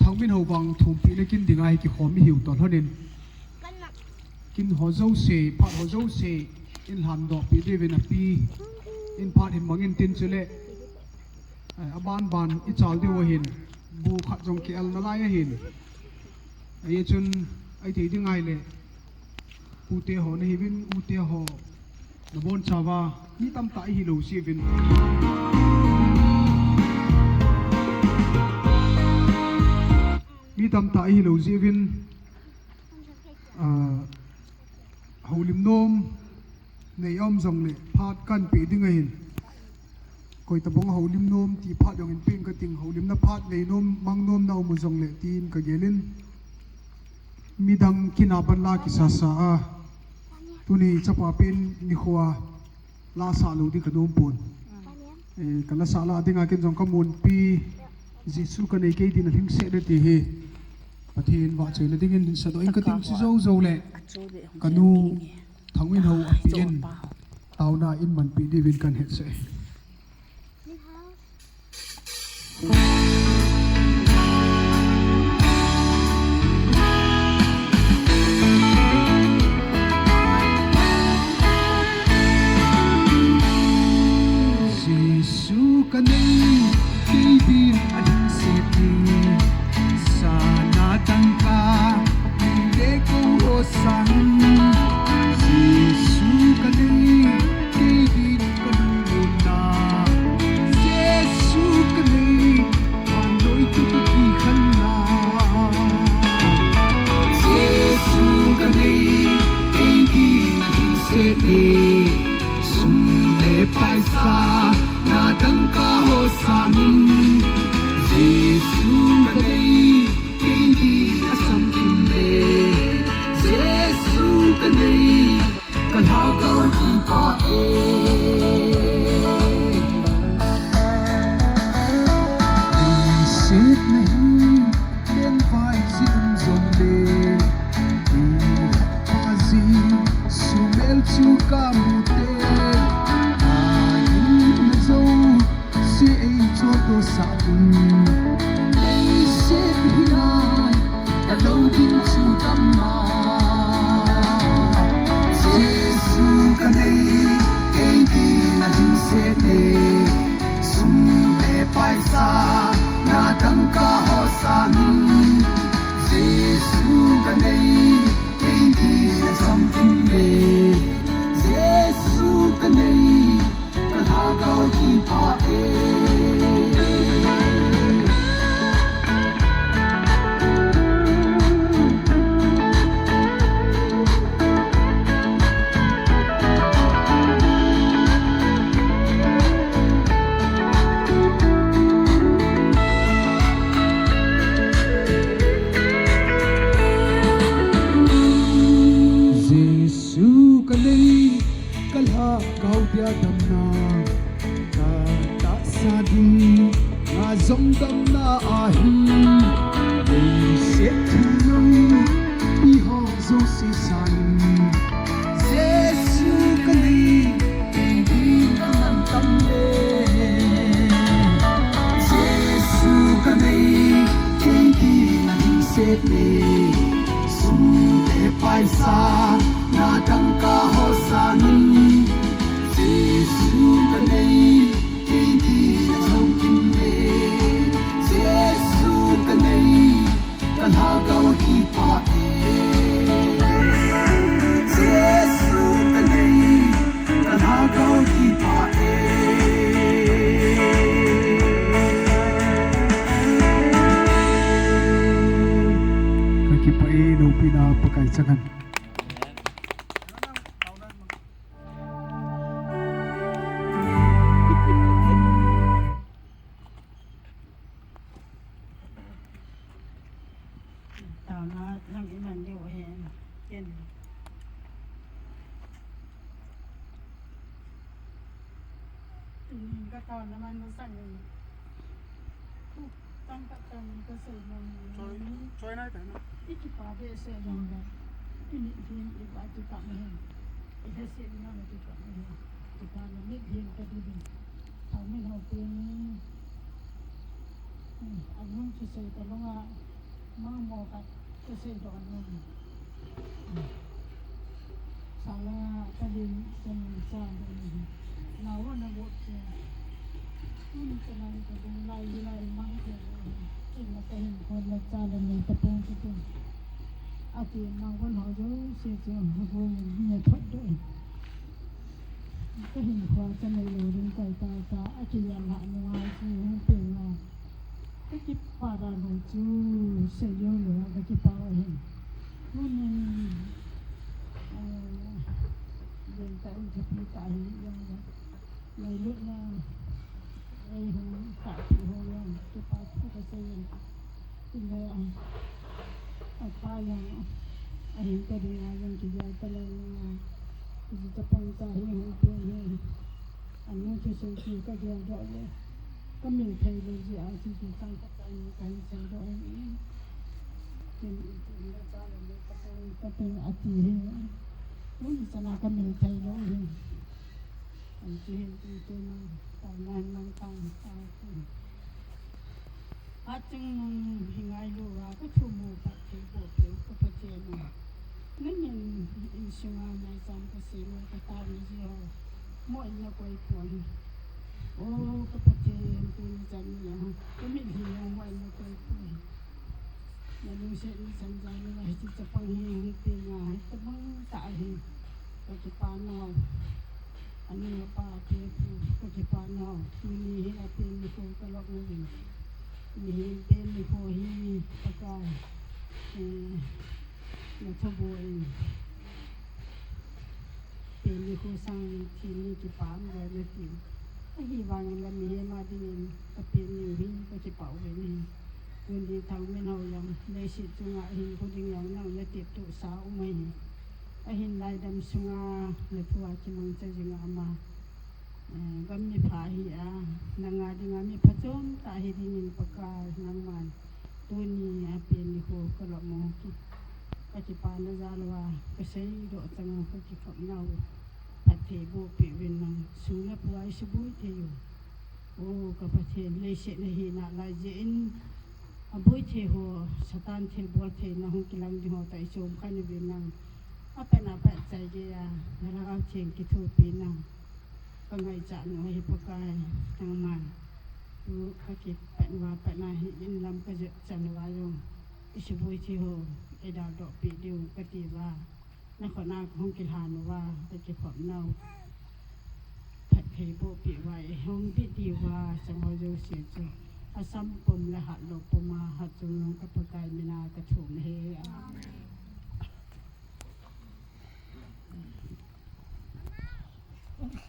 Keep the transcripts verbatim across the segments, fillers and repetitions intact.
Thangminhao vang thumpina kin dinga hi kikhom ihiu toh lhonin, kin ho jouse, phat ho jouse in lhandoh peh diuvin api in phat hin mangin tin chule, eh, aban ban ichal diu ahin, bu khat jong kiel nalai ahin. Ahi chun, ahithei ding ahile, pute ho nahiuvin, ute ho nabonchauva, mi tamtah ihilou jeh uvin. Mi tamtah ihilou jeh uvin, ah, houlim nom nei aum jongle phat kahin peh ding ahin. Koitabang houlim nom ti phat jong in peng kating, houlimna phat nei nom, mang nom na um u jongle tin kagelin. Midang kin a ban la kisasa a, tuni chapa pen nikhoa la sah lou ding kanom pon. Eh, kala sah la dinga ken jong kamunpi, Jesu kanei kei dinga lhingset e ti hi Pathen vahchoina dingin sadoh in kating, chu jou jou le kanu Thangminhao api in taona in manpeh diuvin kahin hetsah e. Jesu kanei, kei din alhingset e, sana dangka, nei le kou ho sangin. Jesu kanei, kei din kalungmonna, Jesu kanei, vannoi tutu kikhenna. Jesu kanei, kei din alhingset e, sum le paisa, na dangka ho sangin. Jesu kanei, kei din asam kim e, Jesu kanei, kalhagao kipah e. Lhingsetna hi lengvai jeh um jongle, tui khat pha jeh sumil chu kamu te, ahinna jouse eichohdoh sah ding, lhingset hi nai, kalou ding chu damna. Jesu kanei, kei din alhingset e, sum le paisa, na dangka ho sangin. Jesu kanei, kei din asam kim e, Jesu kanei, kalhagao kipah e. Jesu kanei, kalhagao dia damna, katahsa dinga jong damna ahi. Leiset thil lampi ho jouse sangin, Jesu kanei, kei din aman tam e. Jesu kanei, kei din alhingset e, sum le paisa, na dangka ho sangin. Jesu kanei, kei din alhingset e, Jesu kanei, kalhagao kipah e. Jesu kanei, kalhagao kipah e. Kakipah e, loupina Pakai chang hen. Taona lang iman diu ahi. Ken. Tunin kataona man masang in. Tangkhat tangin kasei nom. Choi, choi nai tai na. Ikipa behseh jong le, imitlhi in ipa tukah ahi. Ilhasetna tukah ahi. Tukah na mitlhi in kadiu in. Thangminhao pen, hmm, anung chu sei talou a, Mangmo khat kasei doh nom. Sala kalin kamin cha doh nom. Nawa na got che. Tun kana ni kadung lai lai mang che. Kin na kahin kon la cha la ni tapong che. Ati nang kon ho jouse che. Ho ni thot doh. Kahin kon cha nei lo ring kai ta ta. Ati ya la ni wa che hung pe na. Kakipah dan ho chu seijou lou, kakipah ahi. Tunin, eh, ven tah in thupi tah hi jong le, ngailutna eihung tahpeh ho jong kipa thu kasei in. Chule, ah, apa jong ahin ka dinga jong kijai talou in, hiche chapang cha hi hung peng hi. Anu thusei chu kagel doh le, kamil thei lou jeh a chu chu chang khat cha in kahin sei doh in. Kin in tin le cha le le kapeng kapeng ati hi. Tuni chan a kamil thei lou hi. An chu hin tin tin a, tainan man tang tang. Achung nung hi ngailu a, kathum u phatthei boh peh u ka Pathen u. Namin insunga maicham kasem u kataona jeh u. Moh in nakoi poi. O ka Pathen, tuni chan a, kamitlhi jong moh in nakoi poi. Nalungset in chan jan a hiche chapang hi hung peng a, hitabang tah hi. Kakipah nau. Anu apa ape pu, kakipah nau. Tuni hi apen nikho kalop nauvin. Mihem pen nikho hi Pakai, eh, nathubu in. Pen nikho sang thil ni kipah um lou nati. Ahivangin la mihem a dingin kapen niu hi kakipah uvin ahi. Tun ding thangmin ho jong, leiset chunga hinkho ding jong nang natep tohsa um ahi. Ahin laidam sunga nathua kimangcha jing a ama, eh, gam mipha hi a, nanga dinga mi phachom tah hi dingin Pakai nangman tuni a pen nikho kalop mo ki, kakipana jal uva, kasei doh chang u kakikhop nau. Phatthei boh peh uvin nang, sung le pai suboi thei u. O ka Pathen, leiset na hina lai jeh in, aboi thei ho, Satan thilbol thei na hung kilang ding ho toh ichom kha uvin nang. Apatna pat chai gei a, na Lhagao Theng kithopi nang. Ka ngaichat nau hi Pakai, nangman. Tu kakipatna, patna hi in lam kajot chan uva jong, isuboi thei ho, eidaldoh peh diu kati uva. Nakhut a hung kilhan uva, kakikhop nau. Phatthei boh peh uva, eihung bit diu va, chang ho jouse chu. Asam pum le hatlou pum a, hatchungnung ka Pakai mina kathum ahi. Amen.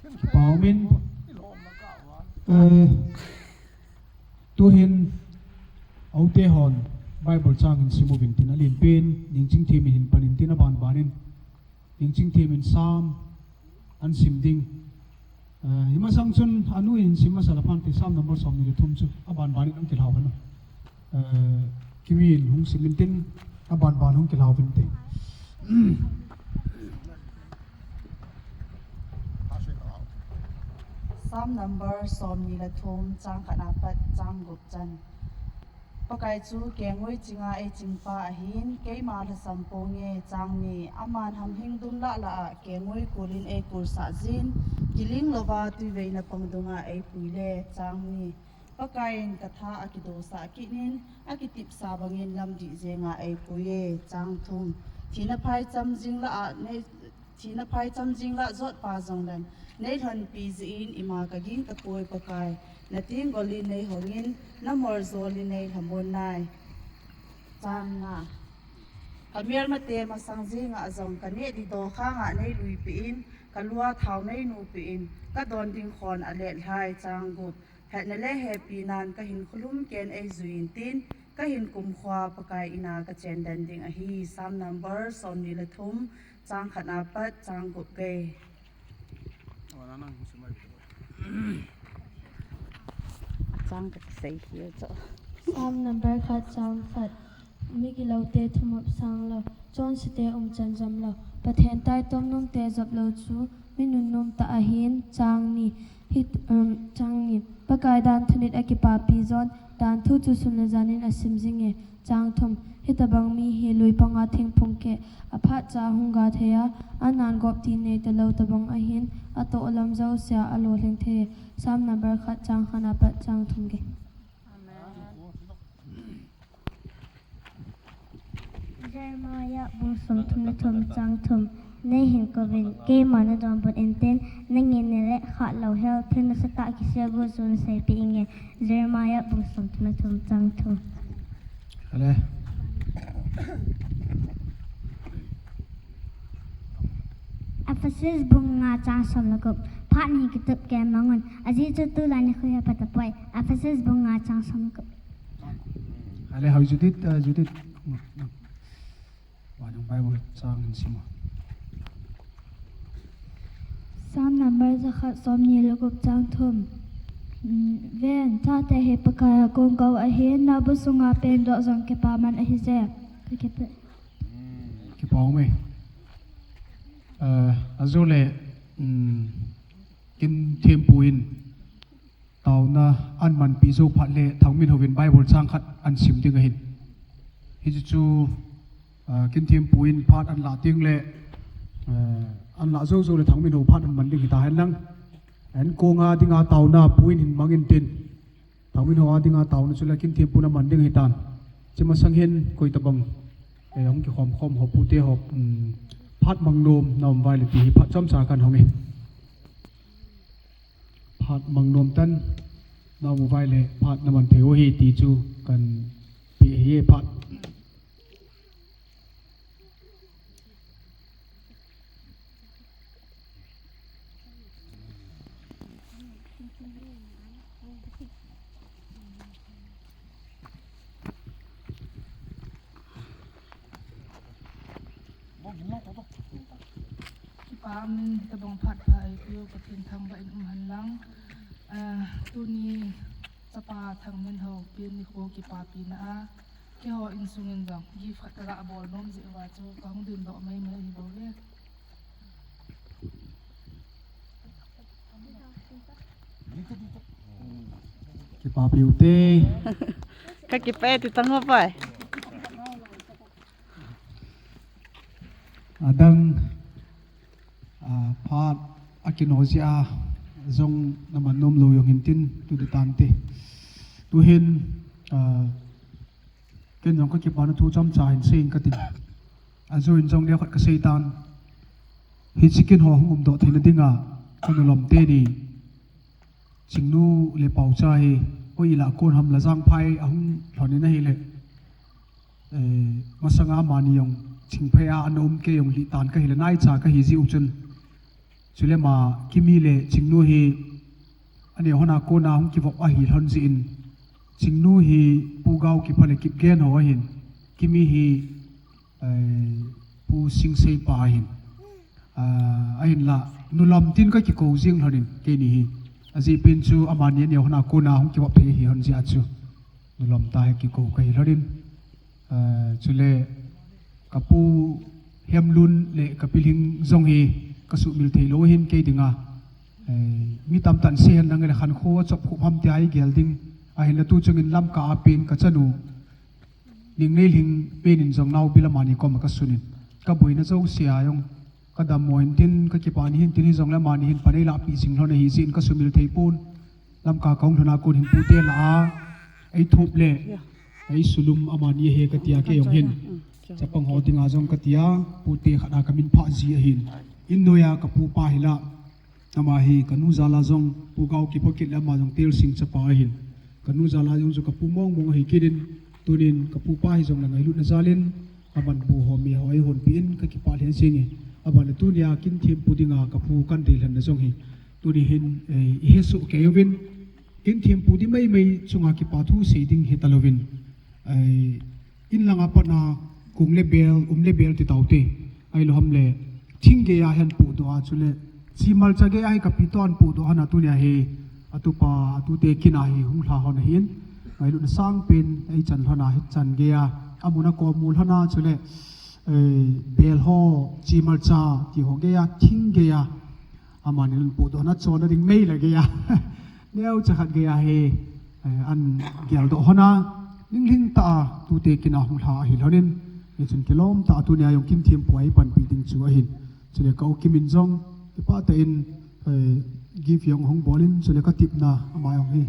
Kipa umin, eh, tuhin, aute hon, Bible chang hin sim uvin tin, alen pen, Ningchingthem in hin pan in tin, aban ban in, Ningchingthem in Psalm, an sim ding. Eh, himasang chun, anu in sim masa la phante, Psalm number somni le thum chu, aban ban in hung kilhau hen. Eh, Kiwi in hung sim in tin, aban ban hung kilhau vin te. Psalm number somni le thum, chang khat a pat chang gup chan. Pakai chu kengoi chinga eichingpa ahin, keima lhasam ponge, chang ni, aman hamhing dum lah lah a kengoi kulin eikulsah jin, kiling louva tuiveina pang dunga eipui le, chang ni. Pakai in katha akidosah kit in, akitepsa bangin lamdih jenga eipui e, chang thum. Thina phaicham jing lah a nei, thina phaicham jing lah jotpa jong leng, neilhonpi jeh in ima kaging tapoi Pakai, natenggol in neihong in, namol jol in neilhamon nai. Chang nga. Kamelmate masang jenga jong kaneh ding dokhang a neiluipeh in, kalua thao neinuipeh in, kadon ding khon alet lhai, chang gup. Hetna le hepinan kahinkho lhumken eijui in tin, kahinkum khoa Pakai ina kachen den ding ahi. Psalm number somni le thum, chang khat a pat chang gup gei. Chang kasei hi chu. Psalm number khat, chang khat. Migiloute thumup sang lou, chonsete umchan jom lou, Pathen taitom nomte jop lou chu mi nunnom tah ahin, chang ni. Hi, um, chang ni. Pakai dan thunit akipapi jon, Dan thu chu sun le janin asim jinge. Chang thum. Hitabang mi hi lui panga thingphung keh aphat cha hung ga thei a, anan gop ti nei talou tabang ahin, atoh lam jousea alolhing thei. Psalm number khat chang khat apat chang thum ge. Jeremiah bung somthum le thum chang thum. Nei hin kouvin, keima nadonbut intin, nangin neile khatlou hel, thil nasatah kisel gu chun seipeh inge. Jeremiah bung somthum le thum chang thum. Ale. Ephesus bung nga chang som le gup. Phat nahin kitup kei mangun. Ajeh chu tulai nikho hi apha tapoi. Ephesus bung nga chang som le gup. Ale, hoi Judith, uh, Judith. Vang Bible chang in sim o. Psalm number jakhat somni le gup chang thum. Mm, ven, chate hi Pakai a kong kou ahin, nabu sunga pengdoh jong kipaman ahije. Ka kipe. Kipa ume. Eh, ajole, mm, Kin Thempu in taona ahin manpi jou phat le Thangminhao in Bible chang khat ahin sim ding ahin. Hiche chu, ah, Kin Thempu in phat ahin lah ding le, eh, ahin lah jou jou le Thangminhao phat ahin man ding hita hen lang. Ahin kong a dinga taona Pu in hin mang intin. Thangminhao a dinga taona chu le Kin Thempu in aman ding hitan. Hiche masang hin koi tabang, eh, hung kikhom khom ho pute ho, um, phat mang nom na um uva le ti hi phat chomcha kahin hong e. Phat mang nom tan, na um uva le phat naman thei u ahi ti chu kahin pe ahi e phat. Kipa umin tabang phat pha eipeu Pathen thangvah in um hen lang. Ah, tuni chapa Thangminhao pen nikho kipapina a, keiho insung in jong gift khat kaga bol nom jeh uva chu kahung dingdoh mai mai ahi bou ve. Kipapi u te. Ka kipe ti tang ho pai. Adang, ah, phat akino jeh a jong naman nom lou jong hin tin tu di tante. Tuhin, ah, ken jong ka kipana thu chomcha hin sei ing katin. Ajoh in jong neo khat kasei tan. Hiche kin ho hung umdoh theina dinga ka nulom teni Chingnu le Paocha hi, koi ilah kon ham la Jangphai ahung lhon in ahile, eh, masanga amani jong Chingphai a ana um, kei jong Litan kahi le naicha kahi jeh u chun. Chule ama Kimi le Chingnu hi, aneo hon a kona hung kivop ahi lhon jeh in, Chingnu hi Pu Gaokipha le Kipgen ho ahin, Kimi hi eh, Pu Singsei pa ahin. Ah, ahinla, nulom tin ka kikou jing lhonin, keini hi. Ajeh pen chu amani aneo hon a kona hung kivop thei ahi lhon jeh a chu. Nulom tah a kikou kahi lhonin. Ah, chule, ka Pu Hemlun le ka Pi Lhing jong hi ka sumil thei lou ahin kei dinga. Eh, mi tamtah in sei hen lang le khankho a chop khup ham tia i gel ding. Ahinla tu chungin Lamka a pen ka chanu Ningneilhing pen in jong naobil amani koma ka sunin. Ka boina jouse a jong ka dammo hin tin, ka kipana hin tin, hijongle amani hin pan eilahpeh jing lhon ahi jeh in ka sumil thei pon. Lamka kahung lhon a kon hin pute lah a, eithup le eisulum amani ahi katia kei jong hin. Chapang ho dinga jong katia, pute khat a ka min phah ji ahin. In noiya ka pupa hi la. Ama hi ka nu jal a jong Pu Gaokipha kit le ama jong Telsing chapa ahin. Ka nu jal a jong chu ka pu mong mong ahi kit in, tunin ka pupa hi jong le ngailutna jal in, aman bu ho mi ho eihonpeh in ka kipah lheh jenge. Aban le tunia Kin Thempu dinga ka pu kahin deilhenna jong hi. Tuni hin, eh, i hesoh kei uvin, Kin Thempu di mai mai chunga kipa thu sei ding hita louvin. Eh, In langa patna kung le bel, um le bel ti taute. Ahilou ham le, thing geiya hin pudoh a chule, chimalcha geiya hi ka pi toh ahin pudoh lhon a tunia hi, atupa, atute kin a hi hung lha lhon ahin. Ngailutna sangpen, eichan lhon a hichan geiya, amun a kom mu lhon a chule, eh, bel ho, chimalcha, ti ho geiya, thing geiya, amani ahin pudoh lhon a chonna ding meila geiya. Neocha khat geiya hi, Eh, an geldoh hon a, ninglhing tah a tute kin a hung lha ahi lhonin, hichun kilom tah a tunia jong kin thempu a eipanpi ding chu ahin. Chule ka u Kim in jong, kipah tah in, eh, gift jong hung bolin, chule ka tipna ama jong hi,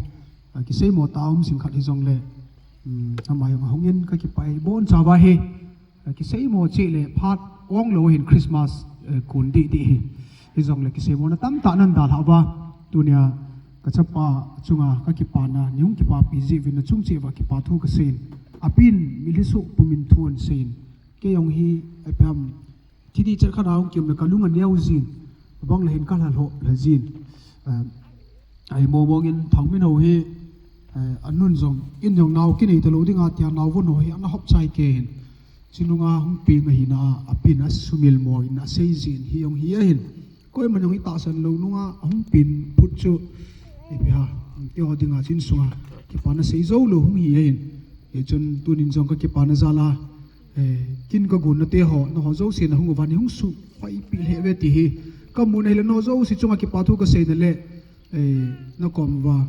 ah, kiseimo tah a um sing khat hijongle, um, ama jong ahung in ka kipah e, ibon chauva hi, eh, kiseimo cheh le phat ong lou hin Christmas, eh, kun dih dih hi. Hijongle kiseimona tamtah nan dalhah uva, tunia ka chapa chunga ka kipana, nei hung kipapi jeh uvin nachung cheh uva kipa thu kaseiyin. Apin, mitlhi soh pumin thu ahin seiyin. Kei jong hi, ipi ham, thiti chet khat a hung kium le ka lung aneo jin. Abang le hin ka lhalhoh lha jin. Eh, ahi momong in Thangminhou hi, eh, anun jong, in jong nao kinei talou dinga tia nao von ho hi ana hop chai kei hin. Chinunga hung peng ahina a, apin asumil mo in asei jin hi jong hi ahin. Koiman jong itahsan lou nunga ahung peng phut chu, ipi ham, keiho dinga chin sunga kipana sei jou lou hung hi ahin. Hichun tunin jong ka kipana jal a, eh, kin ka gonna teho, nangho jousen nahung uva nei hung suhpaipi lheh uve ti hi ka mun ahile nangho jouse chunga kipa thu kaseina le, eh, nakom uva,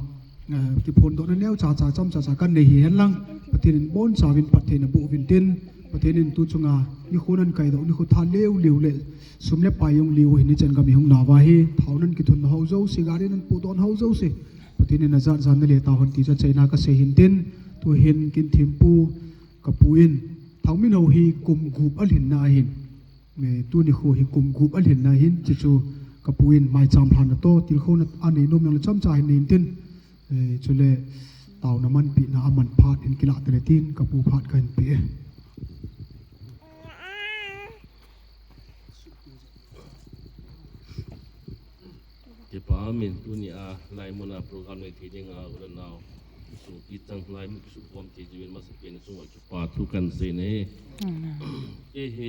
eh, kiphondohna neocha cha chomcha cha kanei hihen lang, Pathen in ibon chauvin phatthei naboh uvin tin, Pathen in tu chunga nikho nan kaidoh, nikho tha leu leu le sum le pai jong leu hin hichan gam ihung nauva hi, thao nan kithunna ho jouse, gari nan pohdohna ho jouse, Pathen in ajat jan nale tauhen ti chu achaina kasei hin tin, tuhin kin thempu kapu in, Thangminhou hi kum gup alhinna ahin, eh, tuni kho hi kum gup alhinna ahin, chuchu kapu in maicham lhanna toh tilkhouna anei nom jongle chomcha hin nei in tin, eh, chule taona manpina aman phat hin kilah tale tin kapu phat kahin pe e. Kipa umin tunia hilai muna program nei thei dinga u le nao kisu ti chang hilai mun kisukhom thei jiuvin masapen chunga kipa thu kahin sei e. Kei hi,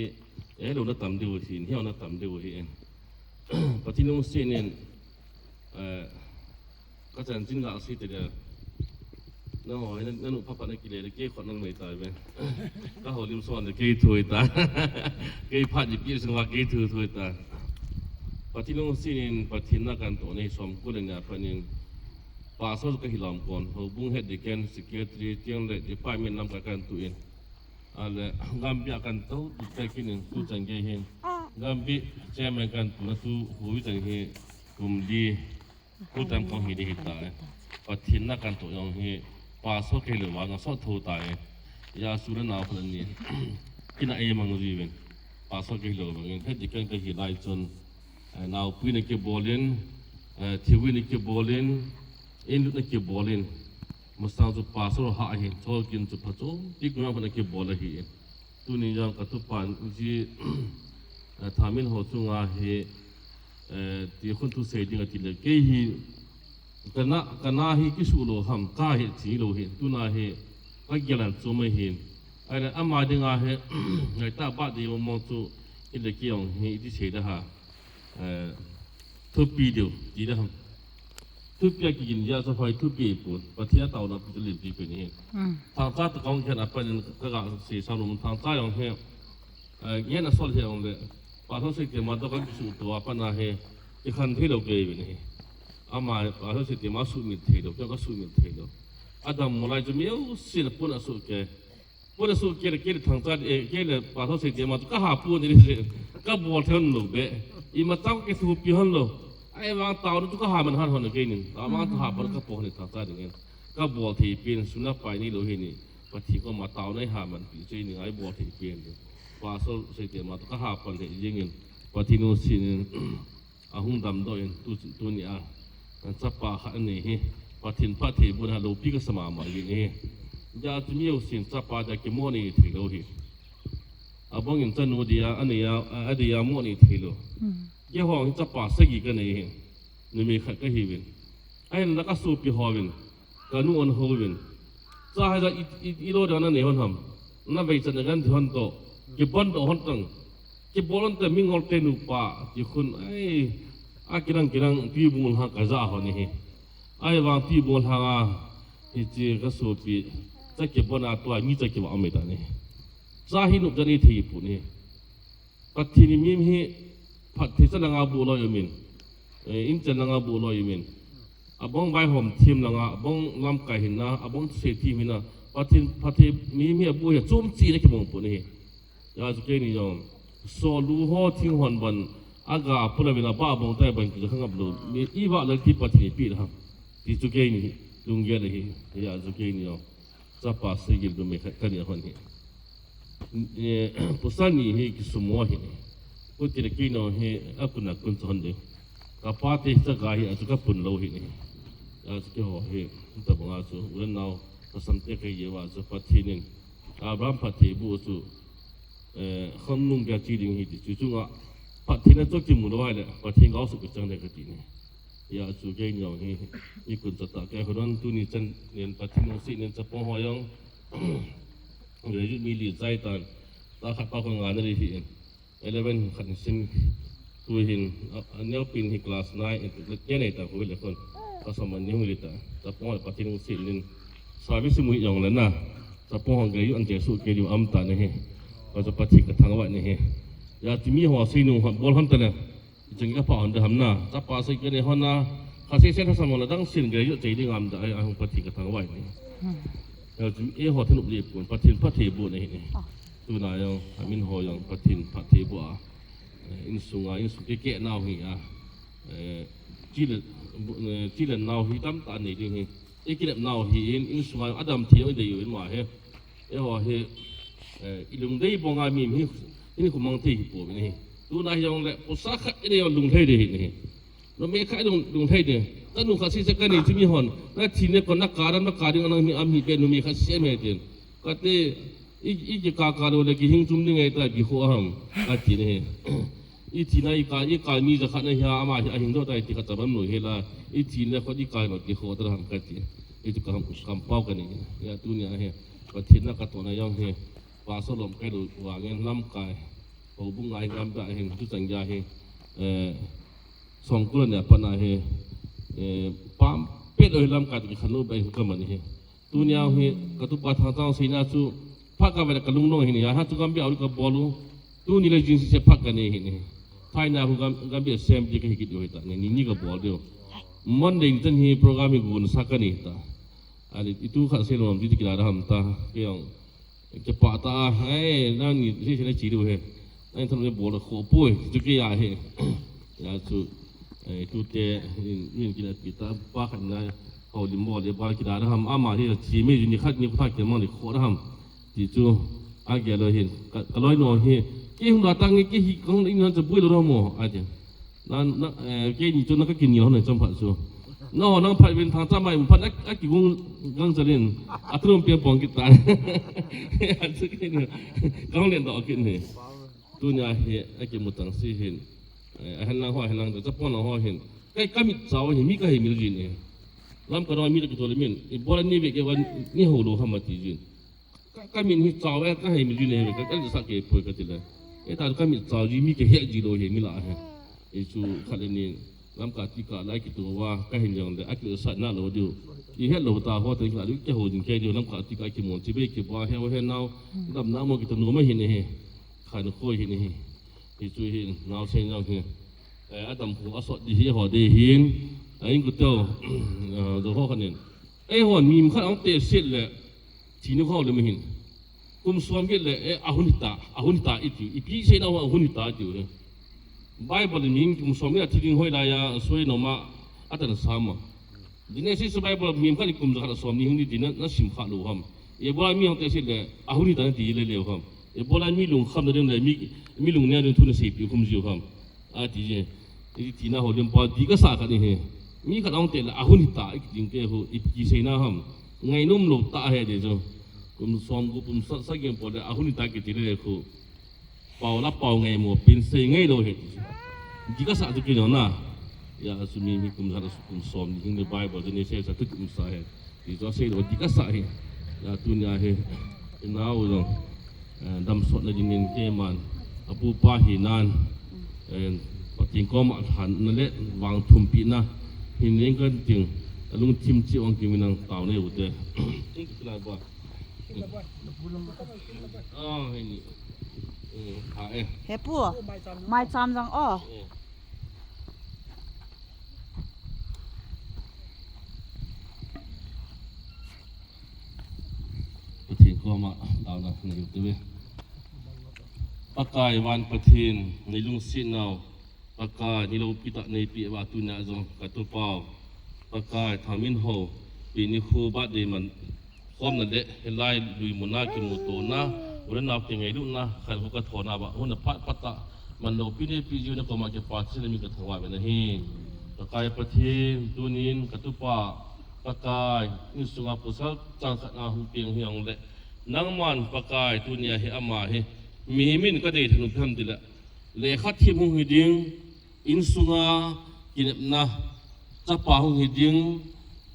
eh, lou na tam diu hin, hiu na tam diu hi. Pathen lungset in, eh, ka chanchin gasei tile, nangho hi na, nanu pha pha nakile le, kei khut nang mei tai ve. Ka houlim son le kei thu hita. Kei phat ji pi sung va kei thu thu hita. Pathen lungset in, Pathen na kahin toh nei som ko le nia phat in, pastor kahi lom kon, houbung head, deacon, secretary, tiang le department lamkai kahin toh in. Ale, Gambih a kahin tou, tu te kin in, tu chan gei hin. Gambih chairman kahin touna tu, hui chan hi, kum li, tu tam kong hi di hita e. Pathen na kahin toh jong hi, pastor kahi lou vang, asot tho ta e. Ija su le nao khat ni. Kina e mang jiuvin. Pastor kahi lou vang in, head deacon kahi lai chun. Eh, naopi na kibolin, eh, thiu na kibolin, in na kibolin. Masang chu pastor ha ahin, chol kin chu phachom, ti kuma na kibol ahi. Tuni jong ka tupa ji, eh, Thangminhou chunga hi, eh, ti khun thu sei ding ati le. Kei hi, kana, kana hi kisu lou ham, ka hi chi lou hi. Tuna hi, ka gel an chu mai hin. Ahile ama dinga hi, ngai ta ba di mo chu, ile ki jong hi, iti sei da ha. Eh, thupi diu, ti da ham. Thupi a kigin jia chu hoi thupi pon. Pathen a taona pi lim pi pen hi. Mm. Thangcha to kong khen a pan in ka ga sei sa nom thangcha jong hi. Eh, ngen a sol hi jong le. Pastor Seitema to ka kisu to a pan a hi. I khan thei lou kei ve ni. Ama Pastor Seitema sumil thei lou, ka sumil thei lou. Adam mo lai chu mi u sin pun a su ke. Pun a su kei le, kei le thangcha, eh, kei le Pastor Seitema chu ka ha pon ni se, ka bol thei lou be. Imacha ka kithupi hon lou. Ahivang taona chu ka ha man han hon kei nin. Ahivang ka ha pon ka po ni thangcha ding in. Ka bol thei pen sum le pai neilou hi ni. Pathen koma taona i ha man pi chu i ni ngai bol thei pen ni. Pastor Seitema chu ka ha pon thei jing in. Pathen lungset in. Ahung damdoh in tu, tunia, chapa khat anei hi, Pathen phattheibohna loupi kasa mama jin ahi. Ija chu mi jousen chapa dia kimo nei thei lou hi. Abang in chanu dia, anei a, a, adia mo nei thei lou. Hmm. Keiho hi chapa sagi kanei hi. Numei khat kahiuvin. Ahin la ka sopi hovin. Ka nu on houvin. Cha hai da i, i, i lo da na nei hon ham. Na vei chan na gan thi hon to. Kibon doh hon tang. Kibon te mi ngol te nupa. Ti khun ai. A kinang kinang tui bung ha ka ja hon hi. Ahivang tui bung ha nga. Hiche ka sopi. Cha kibon a tua mi cha kiva mai ta ni. Cha hi nup ja ni thei pu ni. Pathen in mi hi phatthei chan langa boh loi umin, eh, in chan langa boh loi umin. Abang vaihom thim langa, abang lamkai hinna, abang thusei thim hinna, Pathen, Pathen, mi, mi abu hi, chom chi na kibang pon ahi. Hijeh chun keini jong, solu ho thing hon ban, aga pula vin abah bang tai ban kija khangap lou. Mi i vah lal ti Pathen ipi ham. Ti chu keini, lunggel ahi, hijeh chun keini jong. Chapa seigil numei khat kani ahon hi. Eh, pasal ni hi kisum ho hi. Kutile keini hi akun akun chu hon ding. Kapa te chaga hi achu kapun lou hi ni. Achu keiho hi, tabang achu, u le nao, kasam te kei jeh uva chu Pathen in. Abraham Pathen bu chu, eh, khonung ga chi ding hi ti chu chunga. Pathen a chu kimu lou ahile, Pathen gao suk chang le kati ni. Hijeh chun keini jong hi, mi kun cha ta kei hon tuni chan nen Pathen nung si nen chapang ho jong. Graduate mi li chai tan. Ta khat pa ko nga na li hi in. Eleven khat sim tu hin, a, a neo pin hi class nine, eh, ten ei ta ko le kon. Ka sama ni hu li ta. Chapang Pathen nung si nen. Service mu hi jong le na. Chapang graduate an te su kei diu am ta ni hi. Ka cha Pathen ka thangvah ni hi. Hijeh chun mi ho sei nung hon bol hon ta le. Chang ka pha hon da ham na, chapa sei kei hon na, kha sei sei tha sam hon na dang sin kei jot chei ding am da, ai, ai hung Pathen ka thangvah ni. Hmm. Hijeh chun eiho thanop le pon, Pathen phatthei boh na hi ni. Ah. Tuna jong, amin ho jong, Pathen phatthei boh a. Eh, insunga, insung kei kei nau hi a. Eh, chi le, eh, chi le nau hi tamtah nei ding hi. I kilep nau hi in, insunga adam thei dei u in ma he. Eiho hi, eh, i lungdei banga mi hi, hi khu mang thei hi pon ahi. Tuna hi jong le, posa khat i nei jong lungdei dei hi ni. Numei khat lung, lungdei dei. Tanu khat si se kani chu mi hon. Na thi ne kon na ka ram na ka ding nang mi am hi be numei khat si me ding. Kati, i, i ki ka ka lou le kihing chum ding ngai ta kikhoh ham. Kati ni. I thi na i ka, i ka mi ja khat na hi a, ama hi a hing doh ta i ti khat cha bam lou hi la. I thi le kho i ka lou kikhoh ta ham kati. I ti ka ham kam pau kani. Hijeh chun tuni a hi. Pathen na ka tohna jong hi. Pastor lom kai lou vangin lamkai. Houbung ngai gam da hin tu chang ja hi. Eh, songkul ne pa na hi. Eh, pam pet lou hi lamkai ti khan lou bai hu ka man hi. Tuni a hi, ka tupa Thangchang seina chu, phat ka ve le ka lungnung hi ni, a ha chu Gambih a u ka bol u. Tuni le jing si se phat ka nei hi ni. Thaina hu Gam-, Gambih a sem ti ka hi kit u hi ta, ni, ni, ni ka bol diu. Monday ni chan hi program hi gun sa ka ni ta. Ani, i tu khat sei lom ti ti kila da ham ta, ke jong. Ke pa ta, ai, nang ni, si se na chi diu he. Nang than le bol kho poi, chu ke ya he. Hijeh chun, eh, tute, in, in kina pi ta, pa khat na, hou lim bol le bol kina da ham, ama hi, chi me, ni khat ni khat ke mang le kho da ham. Ti chu, a ge lou hin, ka, ka loi no hi, ke hung da tang ke hi, kong in han cha bui lou mo, a ti. Na, na, eh, keini chu na ka kin ni lou na cham phat chu. Na ho nang phat vin thang cha mai phat a, a ki gung gang cha lin, a thum pian pong kit ta. A chu keini, kong len do kit ni. Tuni a hi, a kimu tang si hin. Eh, a hen lang ho, a hen lang, chapang lang ho hin. Kai ka mit chau hi, mi ka hei mil jin e. Lamka mi ta ki tol min, i bol ni ve ke wan, ni ho lou ham ti jin. Ka, ka mit hi chau e, ka hei mil jin e, ka, ka sa ke poi ka ti le. E ta ka mit chau ji, mi ke he ji lou he, mi la he. E chu khat le ni, Lamka ti ka lai kitoh uva, ka hin jong le, a ki sa na lou diu. I he lou ta ho te ka lu ke ho jin ke diu, Lamka ti ka kimu, chi be ki ba he ho he nau, dam na mo ki to no ma hin he. Khan khoi hin he. Hi chu hin, nau sei nau hi. Eh, a tam khu a sot di hi ho di hin. A in ku teo, eh, do ho khan in. Ei hon mi khat ong te sit le. Thi ni ho le mi hin. Kum som get le, eh, a hun ta, a hun ta i ti. I pi sei na ho a hun ta i ti le. Bible mi kum som ni a thi ding hoi la ya, soi no ma, a tan sa ma. Genesis Bible mi khat i kum za khat som ni hung ni ti na, na sim kha lou ham. Ibola mi hong te sit le, a hun ta na ti le le ham. Ibola mi lungkham na ding le, mi, mi lungneo ding thu na sei pi khum jiu ham. A ti je. I ti na ho lim pa di ka sa kha ni he. Mi khat hong te le, a hun ta, i ding ke ho, i ki sei na ham. Ngai nom lou ta he de jo. Kum som gu kum sa, sa gem po le, a hun ta ki ti le khu. Pau la pau ngai mo pin sei ngai lou he. Di ka sa tu ki na. Ya, su mi, mi kum sa, kum som ni hing le Bible ni sei sa tu kum sa he. Di jo sei lou di ka sa he. Ya, tuni a he. Ina u jong. Eh, dam sot na ding in ke man. A pu pa hi nan. Eh, pa ting ko ma than na le vang thum pi na. Hin ning kan ting. A lung thim chi ong ki mi nang tau ne u te. Ting ki la ba. Ah, ini. Hmm, ha, eh. He pu, mai cham jang o. Hmm. Koma taona nei u te ve. Pakai van Pathen, nei lungsetnau, Pakai, nei loupitah nei peh uva tunia jong ka tupau. Pakai, Thangminhao, pi nikho birthday man khomna le, hilai lui muna kimutona, u le nao kingailutna, khankho ka thona uva, hung phat phat a, man loupi nei peh jiu na koma kipa thei na min ka thangvah uve nahi. Pakai Pathen, tunin ka tupa, Pakai, insunga pasal chang khat na hung peng hi ong le. Nangman Pakai tunia hi ama hi, mihem in ka dei thanu pham ti le. Lekha thiem hung hi ding, insunga kinepna chapa hung hi ding,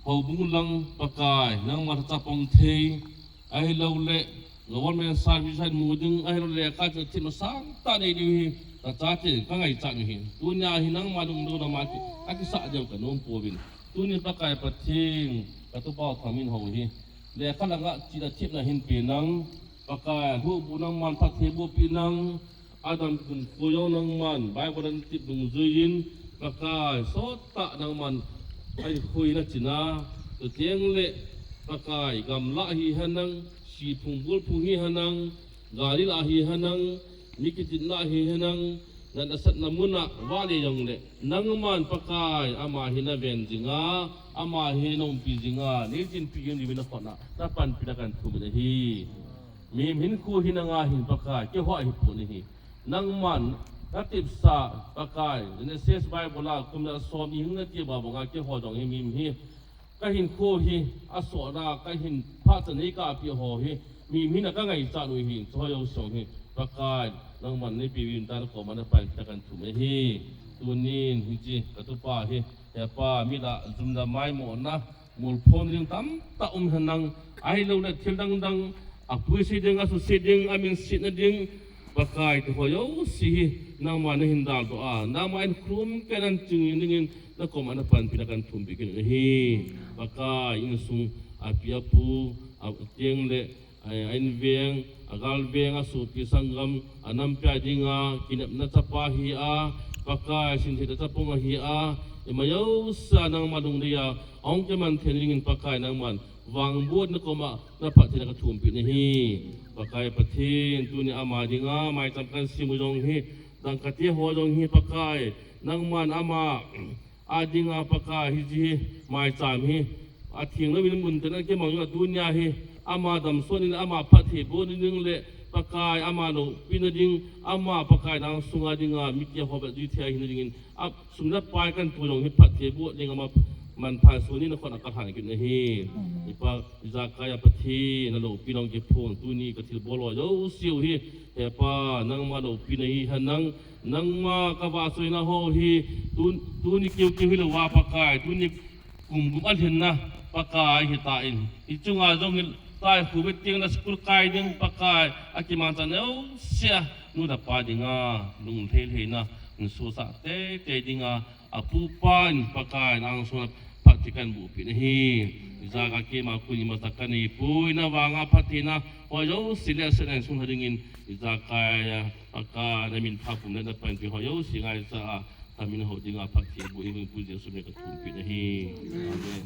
houbung lang Pakai, nangma chapa hung thei, ahilou le, government service han mu ding, ahilou le, lekha thiem asang tah nei ding hi, ka chate, ka ngaichat u hi. Tunia hi nangma lungdon a ma ki, a kisah ding ka nom pouvin. Tuni Pakai Pathen, ka tupau Thangminhao hi. Lekha langa chihna thiemna hin pe nang, Pakai, lhubu nangman phatthei boh peh nang, adam kum ko jong nangman, Bible an tip dungjuiyin, Pakai, sot tah nangman, ahin khuina china, chuteng le, Pakai, gamla hi henang, siphung bulphung hi henang, gari la hi henang, mi kitin la hi henang, na nasatna muna, vale jong le, nangman Pakai, ama hi na ven jinga, ama hi na umpi jinga, nei jinpi jing ding na khut na, na panpina kan thum nahi. Mihem hinkho hi nanga hin Pakai, keiho hi pun nahi. Nangman, na tipsa Pakai, Genesis Bible a kum le som ni hung na ti ba banga keiho jong hi mihem hi. Ka hinkho hi, asotna, ka hin phat cha nei kapeh ho hi, mihem hina ka ngaichat u hi, chuho jouse hi, Pakai, nangman nei peh uvin tin na koma na panpina kan thum nahi. Tunin, hiche, ka tupa hi, Hepa, mi la, jum la maimona, molphon ding tamtah um henang, ahilou le thil dang dang, apui se ding, asu se ding, amin setna ding, Pakai, tiho jouse hi, nangma na hin daldoh a, nangma in khum ken an ching dingin, na koma na panpina kan thum peh kit u nahi. Pakai, insung, api apu, ateng le, a, a-in veng, agal veng, asopi sanggam, anampi a dinga, kinepna chapa ahi a, Pakai, sinthei chapang ahi a, ima jouse a nangma lungdei a, ahung kiman thei dingin Pakai nangman, vangboh na koma, na phattheina ka thum peh nahi. Pakai Pathen, tuni ama dinga, maicham kan sem u jong hi, dangka te ho jong hi Pakai, nangman ama, a dinga Pakai hiche hi, maicham hi, atheng louvin mun tin a kimang jong a tunia hi, ama damsot in ama phatthei boh ding le, Pakai ama loupina ding, ama Pakai nang sunga dinga, mi keiho beh ding thei a hin dingin, a sum le pai kan tu jong hi phatthei boh ding ama manpha suni na khut na ka than kit nahi. Amen. Ipa, ijakai a Pathen, na loupi nang kiphong, tuni ka thilbol ho jouse u hi, Hepa, nangma loupina hi henang, nangma ka vahchoina ho hi, tun-, tuni keu keu hilou a Pakai, tuni kum gup alhinna Pakai hitan. Hichunga jong hi, tai khu ve teng na school kai ding Pakai, akimanchah neo sia, nu le pa dinga, lung lhei lheina, insung sah tei tei dinga, apu apan Pakai nang sung phatthei kan boh peh nahi. Ijakai keima kuni masa ka nei pui na vanga phattheina, ho jouse le se nang sung ha dingin, ijakai a, Pakai na min pha pum le na panpi ho jouse ngaichat a, Thangminhao dinga phatthei boh hi Pu Jesu min ka thum peh nahi. Amen.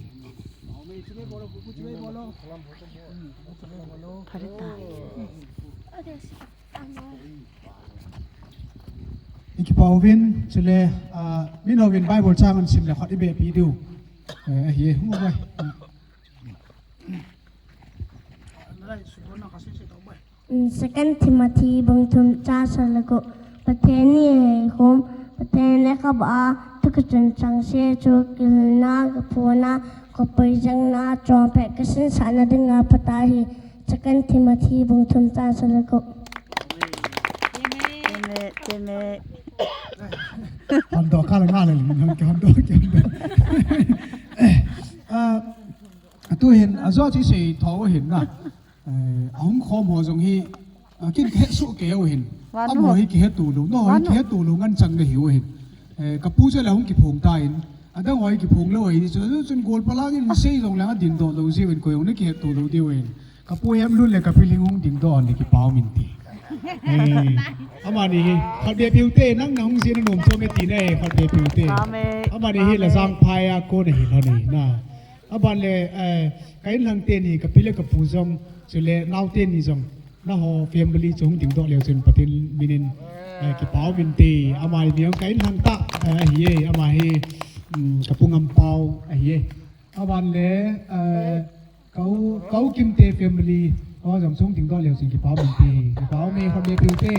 I kipah uvin, chule, ah, Minhao vin Bible chang ahin sim le khat i beh peh diu. Eh, ahi, hung uva. Second Timothy bung thum chang som le ko. Pathen in eikhom, Pathen in eikaba a, thu kichun chengse chu, kilna, kaphona, kapui jengna, chonphat kasinsahna dinga phatah ahi. Second Timothy bung thum chang som le ko. Amen, amen. Hon doh ka le nga le, hon doh, hon doh. Ah, tuhin, ajo chu isei tho u ahin na. Eh, ahung khom ho jong hi, ah, ken kahet soh kei u ahin. Vanu. Amaho hi kihet to lou, nangho hi kihet to lou ngen chang nahiu ahin. Eh, kapu chu la hung kiphong tan, adang ho hi kiphong lou ahi, chu, chu, chun gol palang in sei jong lang adingdoh lou jiuvin koi jong na kihet to lou diu ahin. Kapu Hemlun le kapi Lhingong dingdoh in kipah um inte. Eh, amani hi, khat beh piu te, nang na hung jin nom chom e tina e, khat beh piu te. Amen. Amani hi la jang phai a kon ahi lhon e na. Aban le, eh, ka inlhang teni, kapi le kapu jong, Chule naote ni jong, naho family chu hung dingdoh leu chun Pathen minin, eh, kipah uvin te, ama hi mi hung ka inlhang tah, eh, ahi e, ama hi, um, ka pu Ngampao ahi e. Aban le, eh, ka u, ka u Kimte family, ho jong chu hung dingdoh leu chun kipah uvin te, kipah uve, hon be piu te.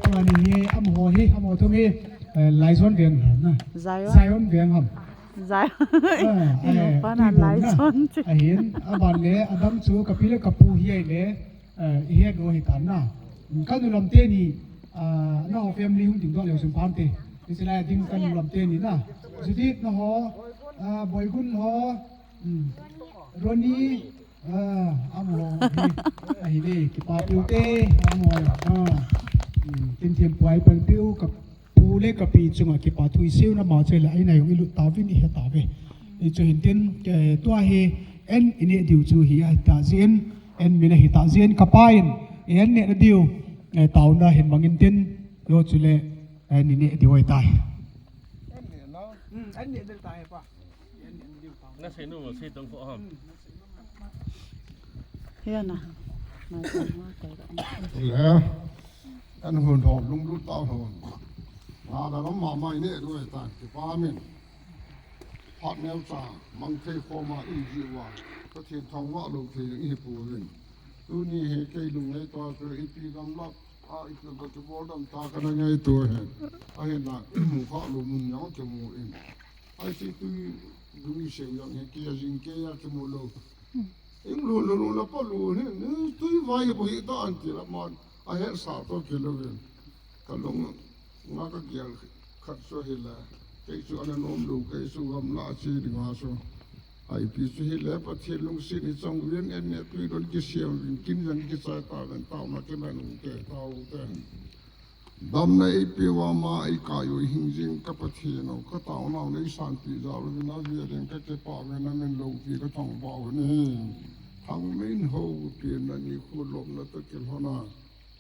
Ama ni hi, amaho hi, amaho thum hi, eh, Laison veng ham na. Zion. Zion veng ham. Zai. Ah, Inu eh, pa na Tuibong na. Laison chu. Ahin, aban le, adam chu, ka pi le ka pu hi ai le, eh, i het u hi tan na. Ka nu lam te ni, ah, naho family hung dingdoh leu chun phante. Isilai ding ka nu lam te ni na. Judith naho, ah, Boigun ho, um, Ronnie, ah, amaho hi, ahi le, kipah piu te, amaho, ah, um, Kimthem puai pan piu, ka Pu le ka pi chunga kipathu i seiu na ma chu le, aina jong i lut tauvin i he tauve. I chu hin tin, eh, tua hi en i neh diu chu hi ahi ta jeh in, en min ahi ta jeh in ka pa in, en neh na diu, eh, taona hin mangin tin, lo chu le, en i neh diu ahi tai. Na sei nu, sei tong ko ham. Hiya na. Mai ko ma ko. Le, an hun hom lunglut tau hom. Nga la lam ma mai ne du e tan, kipah min. Phat neo cha, mang thei khoma i ji uva. Pathen thangvah lou thei ding i hi pouvin. Tuni hi kei lungngai tua chu ipi gamla, a ipi ka chu bol dam ta ka na ngaito e. Ahin la, mu kha lou mun jong kimu in. Ai si tu dung i seu jong hi kei a jing kei a kimu lou. Ing lu lu lu la pa lu hi, ni tui vai bo hi ta an ti la man, a het sa to ki lo vin. Ka lung nga ka gel khat so hi la, kei chu ana nom lu, kei chu gamla chi ding a so. Ai pi chu hi le Pathen lungset hi chang vin, en ne tui don kisem vin, kin jang kichai ta vin, taona kiman u te, tau te. Damna eipeuva ma eikai u hing jing ka Pathen o, ka taonau nei sanpeh jal uvin avel in ka kipah uve, na min loupi ka thangvah u ahi. Thangminhou pen na nikho lopna toh kilhona,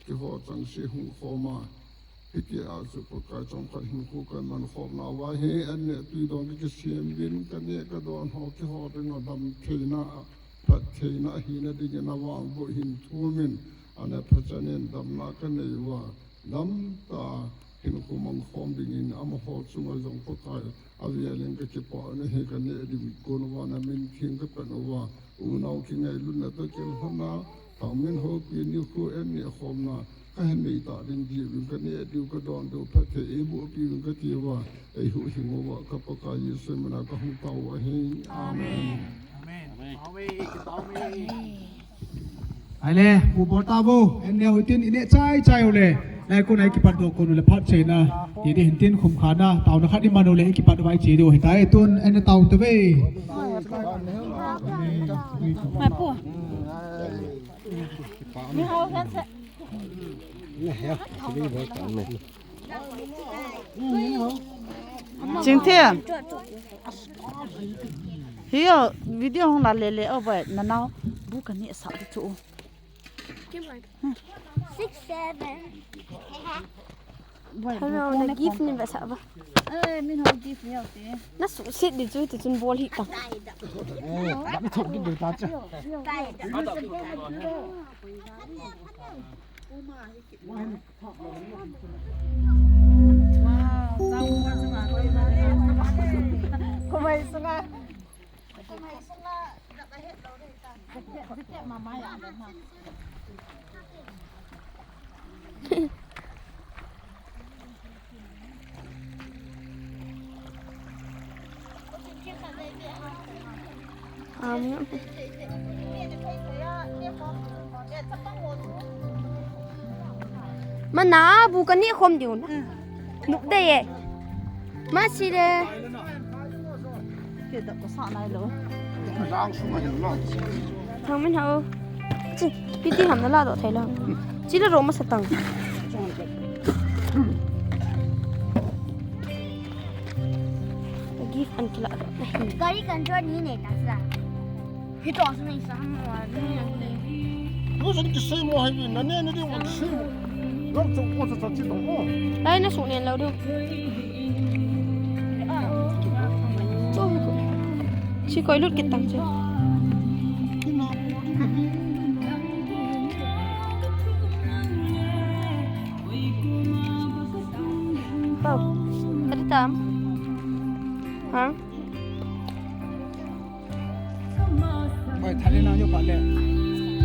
keiho changseh hung khoma. Hitia chu Pakai chomkhat hinkho ka man khomna uva hi, an neh tui don ka kisem uvin, ka neh ka don ho keiho dinga dam theina, phat theina ahina dingin avangboh hin thumin, ana phachanin damna ka nei uva. Damta hinkho mangkhom dingin amaho chunga jong Pakai avel in ka kipah u ahi, ka neh ding kon uva na min theng ka pan uva. Unau kingailutna toh kilhona, thangminhou pen nikho en neh khomna, ka hin nei ta ding diuvin ka neh diu ka don diu phatthei eiboh piuvin ka ti uva. Eihuhhing uva ka Pakai Jesu mina ka hung tao u ahi. Amen. Amen. Ahile, pu bol tauvo, en neo hitin i neh chai chai u le. Lai kon a i kipat doh kon u le phat cheina. Ti di hin tin khum khat na, taona khat i man u le i kipat uva i che diu ahitai, tun en neh tau tauve. Mai pu. Ni hao khan se. Chingthem. Hiyo, video hung la le le o boy, na nao bu ka ni sa di chu. Six, seven. Boy, hello, bu na gift ni ba sa ba. Eh, min ho gift ni o te. Na suhset di chu, ti chun bol hi ta. Eh, na mi thok di ta cha. Mana bu ka ni khom diu na. Nuk de ye. Ma si de. Thangminhao. Chi, piti ham na la doh thei lo. Chi la ro masa tang. Gift an kila doh. Gari control ni ne ta sa. Hito sa nei sa mo ni. Mo sa ni kisei mo hai ni, na ne ni di mo kisei mo. Lo chu ko sa sa chi to mo. Ai na su nen lo du. Chi koi lut kit tang chi. Ki na mo di ni. Pau, kati tam? Ha? Bai, thali na yo pa le.